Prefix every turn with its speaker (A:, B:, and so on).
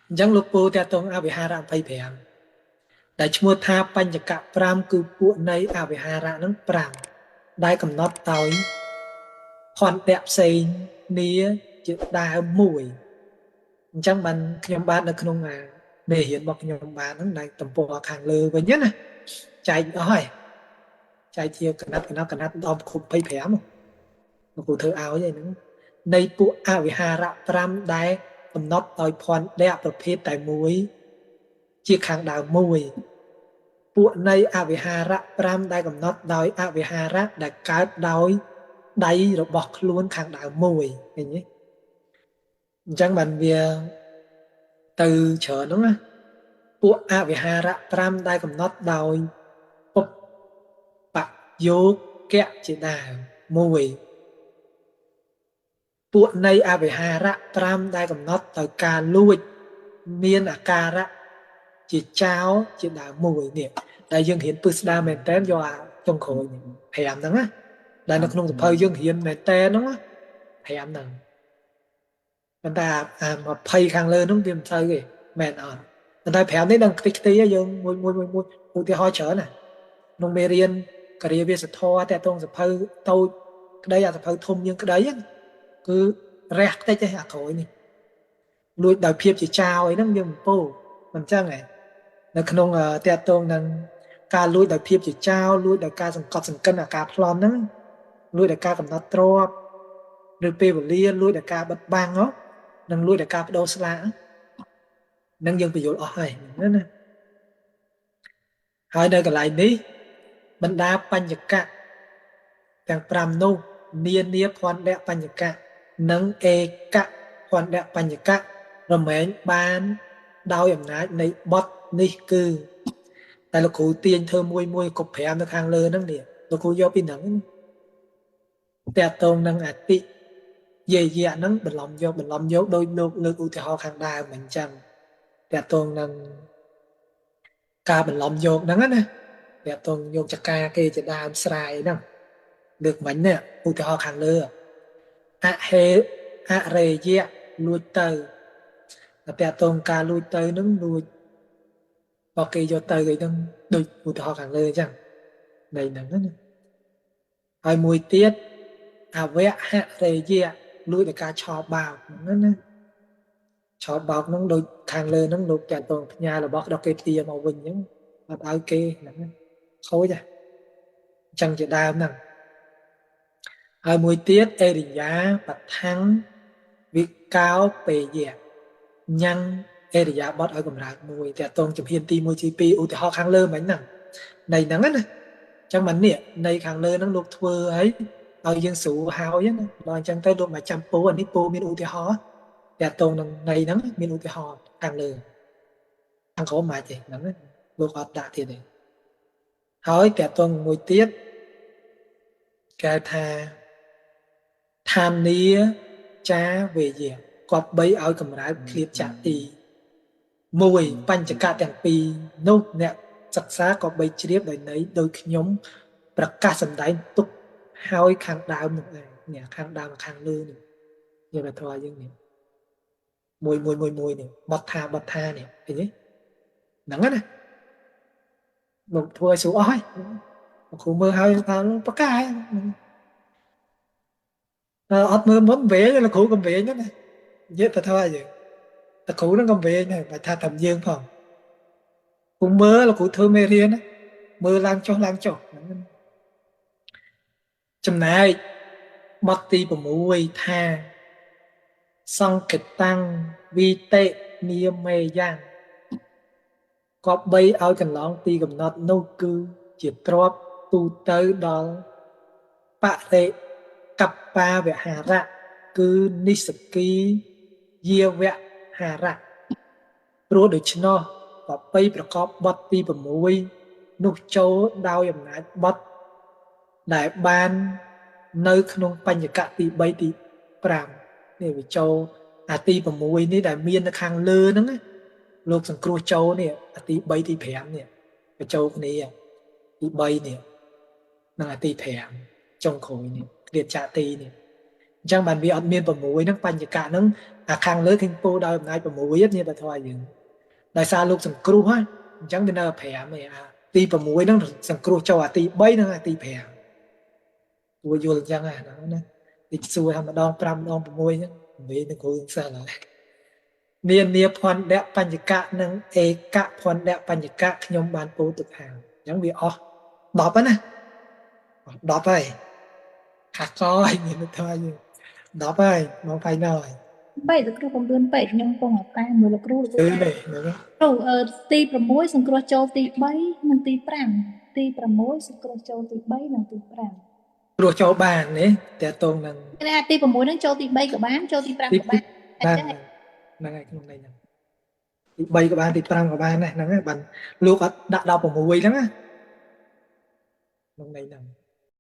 A: អញ្ចឹងលោកពូតាតងអវិហារៈ25ដែលឈ្មោះថាបញ្ចកៈ5គឺពួកនៃអវិហារៈនឹង5ដែលកំណត់ដោយភន្តៈផ្សេងគ្នាជាដើមមួយអញ្ចឹងបានខ្ញុំបាទនៅក្នុងអាមេរៀនរបស់ខ្ញុំបាទហ្នឹងដែលទំព័រខាងលើវិញណាចែកអស់ហើយចែកជាកណាត់កណាត់កណាត់ដល់គ្រប់25លោកគ្រូធ្វើឲ្យហើយហ្នឹងនៃពួកអវិហារៈ5ដែលកំណត់ដោយភន្តៈប្រភេទតែមួយជាខាងដើមមួយពួកនៃអវិហារៈ5ដែលកំណត់ដោយអវិហារៈដែលកើតដោយដៃរបស់ខ្លួនខាងដើមមួយឃើញទេអញ្ចឹងបានវាទៅច្រើនហ្នឹងណាពួកអវិហារៈ5ដែលកំណត់ដោយពុបយោគៈជាដើមមួយពួកនៃអវិហារៈ5ដែលកំណត់ដោយការលួចមានអាការៈជាចោលជាដើមមួយនេះដែលយើងរៀនពឹស្ដាមែនតើយកអាចុងក្រោយនេះ5ហ្នឹងណាដែលនៅក្នុងសភៅយើងរៀនមែនតើហ្នឹងណា5ហ្នឹងប៉ុន្តែអា20ខាងលើហ្នឹងវាមិនសូវទេមែនអត់ប៉ុន្តែ5នេះដឹងខ្ទេចខ្ទីយើងមួយមួយមួយមួយឧទាហរណ៍ច្រើនណាក្នុងមេរៀនការិយាវាសធរតេតងសភៅតូចក្តីអាសភៅធំយើងក្តីហ្នឹងគឺរះខ្ទេចទេអាក្រោយនេះលួចដោយភាពជាចោលអីហ្នឹងយើងមិនពោមិនចឹងឯងនៅក្នុងតេតងនឹងការលួចដោយភាពជាចោលលួចដោយការសង្កត់សង្កិនអាការប្លន់ហ្នឹងលួចដោយការកំណត់ទ្រព្យឬពេលវេលាលួចដោយការបិទបាំងហ៎និងលួចដោយការបដូរស្លាកនឹងយើងបញ្យល់អស់ហើយណាហើយនៅកន្លែងនេះបណ្ដាបញ្ញកៈទាំង5នោះនានាភន្តៈបញ្ញកៈនិងឯកភន្តៈបញ្ញកៈរមែងបានដោយអំណាចនៃបទនេះគឺតែលោកគ្រូទាញធ្វើមួយមួយគ្រប់5នៅខាងលើហ្នឹងនេះលោកគ្រូយកពីហ្នឹងតេតងនឹងអតិយេយៈហ្នឹងបន្លំយកបន្លំយកដោយលោកលើកឧទាហរណ៍ខាងដើមអញ្ចឹងតេតងនឹងការបន្លំយកហ្នឹងណាតេតងយកចកាគេជាដើមស្រែហ្នឹងលើកមិញនេះឧទាហរណ៍ខាងលើអហេអរេយៈលួចទៅតែតេតងការលួចទៅហ្នឹងលួចបើគេយកទៅអីហ្នឹងដូចឧទាហរណ៍ខាងលើអញ្ចឹងនៃហ្នឹងណាហើយមួយទៀតអវហរេយៈលួចដោយការឆោបោកហ្នឹងណាឆោបោកហ្នឹងដូចខាងលើហ្នឹងលោកតេតងផ្ញើរបស់ដល់គេទាមកវិញអញ្ចឹងអត់ឲ្យគេហ្នឹងខូចហ៎អញ្ចឹងជាដើមហ្នឹងហើយមួយទៀតអេរិយាបឋੰវិកោពេយៈញ៉ាំងអេរិយាបថឲ្យកម្រើកមួយតេតងជំហានទី1ទី2ឧទាហរណ៍ខាងលើមិញហ្នឹងនៃហ្នឹងណាអញ្ចឹងមិននេះនៃខាងលើហ្នឹងលោកធ្វើឲ្យឲ្យយើងស្រួលហើយណាដល់អញ្ចឹងទៅលោកមកចាំពោអានេះពោមានឧទាហរណ៍តេតងនឹងនៃហ្នឹងមានឧទាហរណ៍ខាងលើខាងក្រោមមិនទេហ្នឹងលោកអត់ដាក់ទៀតទេហើយតេតងមួយទៀតគេថាឋានាចាវេយៈគប្បីឲ្យកម្រើកឃ្លាតចាទីមួយបញ្ចកៈទាំងពីរនោះអ្នកសិក្សាក៏បីជ្រាបដោយន័យដោយខ្ញុំប្រកាសសម្ដែងទុកហើយខាងដើមនោះឯងនេះខាងដើមខាងលើនេះនិយាយធម៌យើងនេះមួយមួយមួយមួយនេះបទថាបទថានេះឃើញទេហ្នឹងណាលោកធ្វើឲ្យស្រួលអស់ហើយលោកគ្រូមើលហើយថាប្រកាសអត់មើលមុនវែងលោកគ្រូកំវែងហ្នឹងណានិយាយទៅថាយើងតគ្រូហ្នឹងកំវែងដែរបើថាតែយើងផងគ្រូមើលលោកគ្រូធ្វើមេរៀនណាមើលឡើងចុះឡើងចុះហ្នឹងចំណែកបទទី6ថាសង្កតាំងវិតិនាមេយ៉ាងគប្បីឲ្យកន្លងទីកំណត់នោះគឺជាទ្រព្យទូទៅដល់បរិកប្បាវហារៈគឺនិសគីយាវហារៈព្រោះដូច្នោះគប្បីប្រកបបទទី6នោះចូលដោយអំណាចបទដែលបាននៅក្នុងបញ្ញកៈទី3ទី5នេះវាចូលអាទី6នេះដែលមាននៅខាងលើហ្នឹងណាលោកសង្គ្រោះចូលនេះអាទី3ទី5នេះបញ្ចូលគ្នាទី3នេះនិងអាទី5ចុងក្រោយនេះឃ្លាតចាទីនេះ អញ្ចឹងបានវាអត់មាន6ហ្នឹងបញ្ញកៈហ្នឹងអាខាងលើឃើញពោដោយអំណាច6នេះបើថ្វាយយើងដោយសារលោកសង្គ្រោះហ្នឹងអញ្ចឹងវានៅ5ឯងអាទី6ហ្នឹងសង្គ្រោះចូលអាទី3និងអាទី5គួរយល់អញ្ចឹងហ្នឹងណាតិចសួរថាម្ដង5ម្ដង6ហ្នឹងនិយាយនឹងគ្រូសិស្សហើយនានាភណ្ឌៈបញ្ញកៈនិងឯកភណ្ឌៈបញ្ញកៈខ្ញុំបានពោលទុកហើយអញ្ចឹងវាអស់10ហើយណាអស់10ហើយខាកហើយមានថាយើង10ហើយមកផៃណយ
B: ពេកលោកគ្រូ9ពេកខ្ញុំពងអាតាមួយលោកគ្រូលោកគ្រូ
A: នេះ
B: គ្រូទី6សង្គ្រោះចូលទី3និងទី5ទី6សង្គ្រោះចូលទី3និងទី5
A: គ្រោះចូលបាននេះតើតងនឹង
B: គេទី6ហ្នឹងចូលទី3ក៏បានចូលទី5ក៏បាន
A: អញ្ចឹងហ្នឹងហើយក្នុងន័យហ្នឹងទី3ក៏បានទី5ក៏បានដែរហ្នឹងហើយបានលោកអត់ដាក់16ហ្នឹងណាក្នុងន័យហ្នឹង។